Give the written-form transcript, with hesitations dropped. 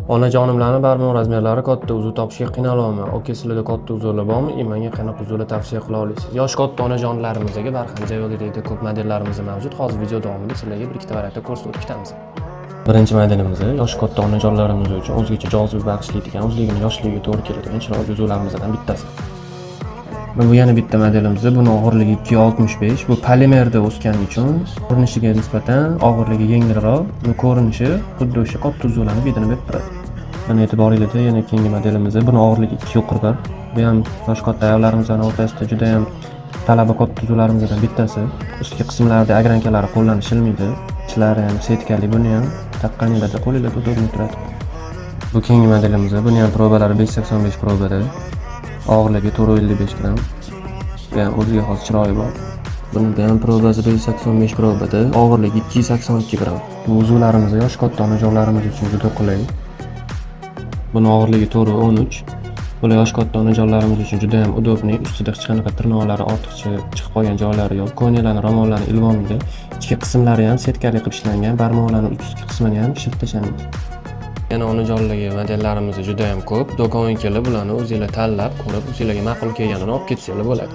Onajonimlarni barmoq razmerlari katta, uzuk topishga qiynalyapman. Oka, sizlarda katta uzuklar bormi? И menga qanaqa uzuklar tavsiya qila olasiz? Yoshi katta onajonlarimizga barham Jewelry'da ko'p modellarimiz mavjud. Hozir video davomida sizlarga bir ikkita variantda ko'rsatib o'tib ketamiz. Birinchi modelimiz yoshi katta onajonlarimiz uchun o'zgacha joziba bag'ishlaydigan, o'zligini yoshligiga to'g'ri keladigan chiroyli uzuklarımizdan bittasi. Va bu yana bitta modelimiz. Buni og'irligi 2,65. Bu polimerda o'sgani uchun ko'rinishiga nisbatan og'irligi yengilroq. Buni ko'rinishi xuddi o'sha katta uzuklarni вид ini berib turadi. Mana, e'tiboringizda yana keyingi modelimiz. Buni og'irligi 2,41. Bu ham yoshi katta ayollarimizni o'rtasida juda ham talabi katta uzuklarimizdan bittasi. Ustki qismlarida огранка lari qo'llanishilmaydi. Ichlari ham setkali, buni ham taqqaninglarda qo'linglarda удобно turadi. Bu keyingi modelimiz. Buni ham probalari 5,85 probada. Og'irligi 455 gramm. Bu ham o'ziga xos chiroyi bor. Buni ham probasi 5,85 probada, og'irligi 282 gramm. Bu uzuklarimiz yoshi katta onajonlarimiz uchun juda qulay. Buni og'irligi 4,13. Bular yoshi katta onajonlarimiz uchun juda ham удобный. Ustida hech qanaqa tirnoqlari, ortiqcha chiqib qolgan joylari yo'q. Koniyalarni, ro'mollarni ilib olmaydi. Ichki qismlari ham setkali qilib ishlangan, barmoqlarni ustki qismini ham shift tashlamaydi. Yana onajonlarga modellarimiz juda ham ko'p. Do'konga kelib, ularni o'zinglar tanlab, ko'rib, o'zinglarga ma'qul kelganini olib ketsanglar bo'ladi.